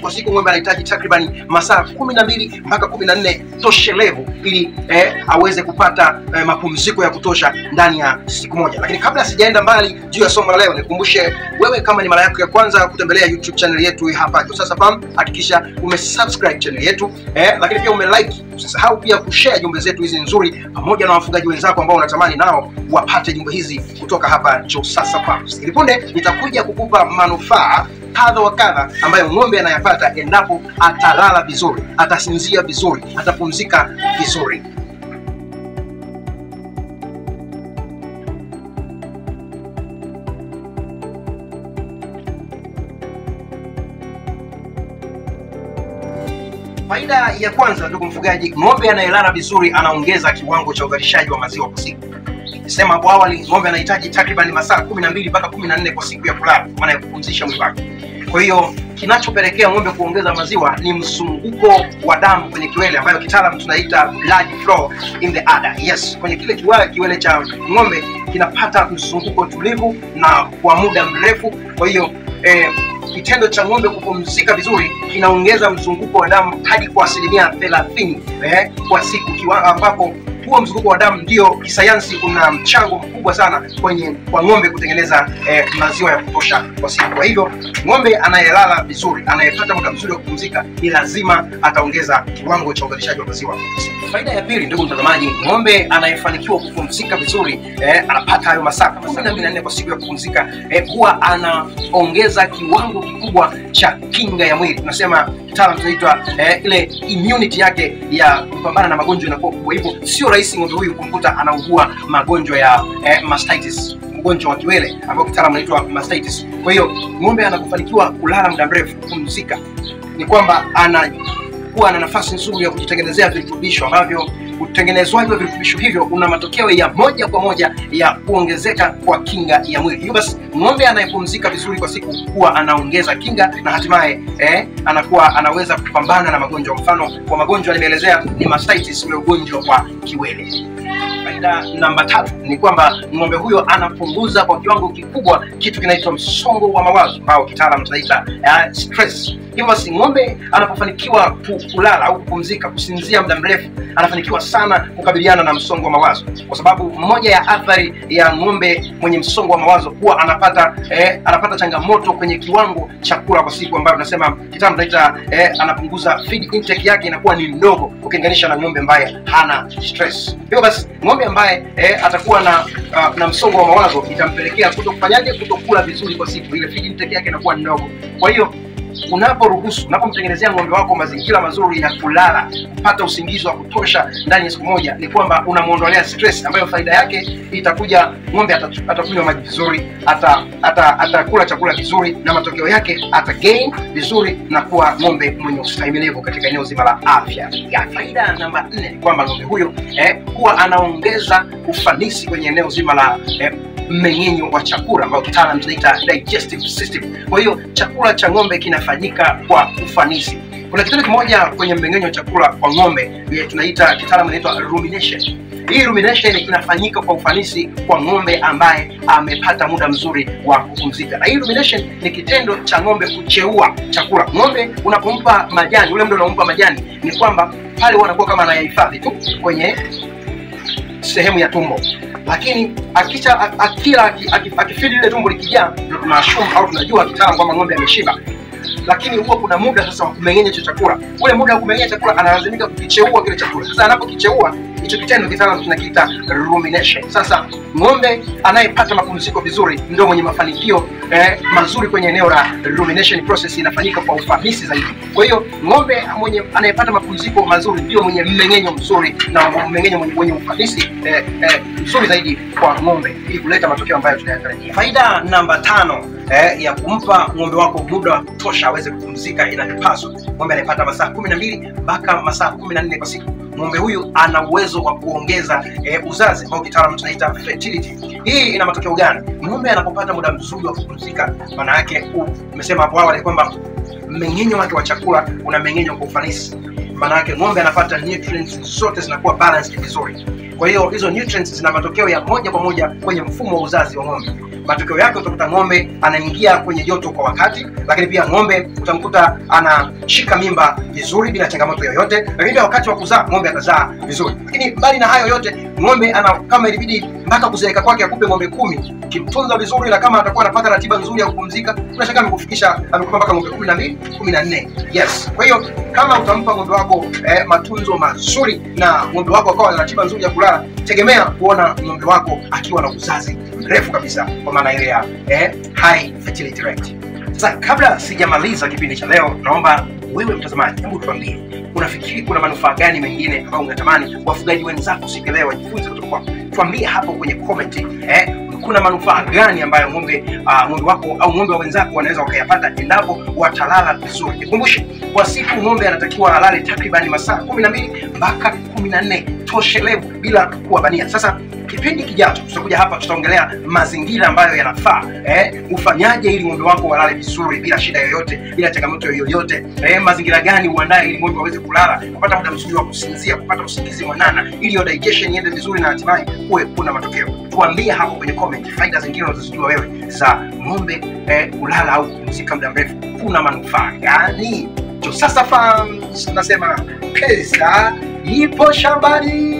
Kwa siku ng'ombe anahitaji takriban masaa 12 mpaka 14 toshelevu ili aweze kupata mapumziko ya kutosha ndani ya siku moja. Lakini kabla sijaenda mbali juu ya somo la leo, nikukumbushe wewe kama ni mara yako ya kwanza kutembelea YouTube channel yetu hapa Josasa Farm, hakikisha umesubscribe channel yetu, lakini pia umelike. Usisahau pia kushare jumbe zetu hizi nzuri pamoja na wafugaji wenzako ambao unatamani nao wapate jumbe hizi kutoka hapa Josasa Farm. Hivi punde nitakuja kukupa manufaa kadha wa kadha ambayo ng'ombe anayapata endapo atalala vizuri, atasinzia vizuri, atapumzika vizuri. Faida ya kwanza, ndugu mfugaji, ng'ombe anayelala vizuri anaongeza kiwango cha uzalishaji wa maziwa kwa siku. Sema hapo awali, ng'ombe anahitaji takriban masaa 12 mpaka 14 kwa siku ya kulala, maana ya kupumzisha mwili wake. Kwa hiyo kinachopelekea ng'ombe kuongeza maziwa ni mzunguko wa damu kwenye kiwele ambayo kitaalamu tunaita blood flow in the udder. Yes, kwenye kile kiwele cha ng'ombe kinapata mzunguko tulivu na kwa muda mrefu. Kwa hiyo kitendo cha ng'ombe kupumzika vizuri kinaongeza mzunguko wa damu hadi kwa 30% kwa siku, ambapo huo mzunguko wa damu ndio kisayansi una mchango mkubwa sana kwenye kwa ng'ombe kutengeneza maziwa ya kutosha kwa siku. Kwa hivyo ng'ombe anayelala vizuri, anayepata muda mzuri wa kupumzika, ni lazima ataongeza kiwango cha uzalishaji wa maziwa. Faida ya pili, ndugu mtazamaji, ng'ombe anayefanikiwa kupumzika vizuri, anapata hayo masaa 14 kwa siku ya kupumzika, huwa anaongeza kiwango kikubwa cha kinga ya mwili. Tunasema kitaalamu tunaitwa ile immunity yake ya kupambana na magonjwa inakuwa kubwa. Hivyo sio rahisi ng'ombe huyu kumkuta anaugua magonjwa ya mastitis, ugonjwa wa kiwele ambao kitaalamu unaitwa mastitis. Kwa hiyo ng'ombe anapofanikiwa kulala muda mrefu, kupumzika, ni kwamba anakuwa na nafasi nzuri ya kujitengenezea virutubisho ambavyo utengenezwaji wa virutubisho hivyo una matokeo ya moja kwa moja ya kuongezeka kwa kinga ya mwili. Hivyo basi ng'ombe anayepumzika vizuri kwa siku huwa anaongeza kinga na hatimaye anakuwa anaweza kupambana na magonjwa. Mfano kwa magonjwa nimeelezea ni mastitis, ule ugonjwa wa kiwele. Faida namba 3 ni kwamba ng'ombe huyo anapunguza kwa kiwango kikubwa kitu kinaitwa msongo wa mawazo ambao kitaalamu tunaita stress. Hivyo basi ng'ombe anapofanikiwa kulala au kupumzika, kusinzia muda mrefu, anafanikiwa sana kukabiliana na msongo wa mawazo, kwa sababu moja ya athari ya ng'ombe mwenye msongo wa mawazo huwa anapata changamoto kwenye kiwango cha kula kwa siku, ambayo tunasema kitaalamu tunaita anapunguza feed intake yake inakuwa ni ndogo ukilinganisha na ng'ombe ambaye hana stress. Hivyo basi ng'ombe ambaye atakuwa na msongo wa mawazo itampelekea kutokufanyaje, kutokula vizuri kwa siku, ile feed intake yake inakuwa ndogo. Kwa hiyo unaporuhusu, unapomtengenezea ng'ombe wako mazingira mazuri ya kulala, kupata usingizi wa kutosha ndani ya siku moja, ni kwamba unamuondolea stress ambayo faida yake itakuja, ng'ombe atakunywa maji vizuri, atakula chakula vizuri, na matokeo yake ata gain vizuri na kuwa ng'ombe mwenye ustahimilivu katika eneo zima la afya yake. Faida namba 4 ni kwamba ng'ombe huyo huwa anaongeza ufanisi kwenye eneo zima la mmeng'enyo wa chakula ambao kitaalamu tunaita digestive system. Kwa hiyo chakula cha ng'ombe kinafanyika kwa ufanisi. Kuna kitendo kimoja kwenye mmeng'enyo wa chakula kwa ng'ombe tunaita kitaalamu inaitwa rumination. Hii rumination inafanyika kwa ufanisi kwa ng'ombe ambaye amepata muda mzuri wa kupumzika. Na hii rumination ni kitendo cha ng'ombe kucheua chakula. Ng'ombe unapompa majani, ule muda unampa majani, ni kwamba pale wanakuwa kama anayahifadhi tu kwenye sehemu ya tumbo. Lakini akifidi ile tumbo likijaa, ndio tunaassume au tunajua kitaalamu kwamba ng'ombe ameshiba. Lakini huwa kuna muda sasa wa kumeng'enya hicho chakula. Ule muda wa kumeng'enya chakula analazimika kukicheua kile chakula. Sasa anapokicheua hicho kitendo kitaalamu tunakiita rumination. Sasa ng'ombe anayepata mapumziko vizuri ndio mwenye mafanikio mazuri kwenye eneo la rumination process, inafanyika kwa ufanisi zaidi. Kwa hiyo ng'ombe mwenye anayepata mapumziko mazuri ndio mwenye mmeng'enyo mzuri na mmeng'enyo mwenye ufanisi mzuri zaidi kwa ng'ombe, ili kuleta matokeo ambayo tunayatarajia. Faida namba 5 ya kumpa ng'ombe wako muda wa kutosha aweze kupumzika inavyopaswa. Ng'ombe anayepata masaa 12 mpaka masaa 14 kwa siku, ng'ombe huyu ana uwezo wa kuongeza uzazi ambao kitaalamu tunaita fertility. Hii ina matokeo gani? Ng'ombe anapopata muda mzuri wa kupumzika, maana yake umesema hapo awali kwamba mmeng'enyo wake wa chakula unameng'enywa kwa ufanisi. Maana yake ng'ombe anapata nutrients zote zinakuwa balanced vizuri. Kwa hiyo hizo nutrients zina matokeo ya moja kwa moja kwenye mfumo wa uzazi wa ng'ombe. Matokeo yake utakuta ng'ombe anaingia kwenye joto kwa wakati, lakini pia ng'ombe utamkuta anashika mimba vizuri bila changamoto yoyote, lakini pia wakati wa kuzaa ng'ombe atazaa vizuri. Lakini mbali na hayo yote, ng'ombe ana kama ilibidi mpaka kuzeeka kwake akupe ng'ombe 10, ukimtunza vizuri na kama atakuwa anapata ratiba nzuri ya kupumzika, bila shaka amekufikisha, amekupa mpaka ng'ombe 12, 14. Yes. Kwa hiyo kama utampa ng'ombe wako matunzo mazuri na ng'ombe wako akawa na ratiba nzuri ya kulala, tegemea kuona ng'ombe wako akiwa na uzazi mrefu kabisa, kwa maana ile ya high fertility rate. Sasa kabla sijamaliza kipindi cha leo, naomba wewe mtazamaji, hebu tuambie unafikiri kuna manufaa gani mengine ambayo unatamani wafugaji wenzako siku leo wajifunze kutoka kwako? Tuambie hapo kwenye comment, kuna manufaa gani ambayo ng'ombe wako au ng'ombe wa wenzako wanaweza wakayapata endapo watalala vizuri. Nikumbushe, kwa siku ng'ombe anatakiwa alale takriban masaa 12 mpaka 14 toshelevu bila kuwabania. Sasa kipindi kijacho tutakuja hapa, tutaongelea mazingira ambayo yanafaa, ufanyaje ili ng'ombe wako walale vizuri bila shida yoyote, bila changamoto yoyote, mazingira gani uandae ili ng'ombe waweze kulala, kupata muda mzuri wa kusinzia, kupata usingizi mwanana, ili your digestion iende vizuri na hatimaye kuwe kuna matokeo. Tuambie hapo kwenye comment faida zingine unazozijua wewe za ng'ombe kulala au kupumzika muda mrefu, kuna manufaa gani? Sasa Farms tunasema pesa ipo shambani.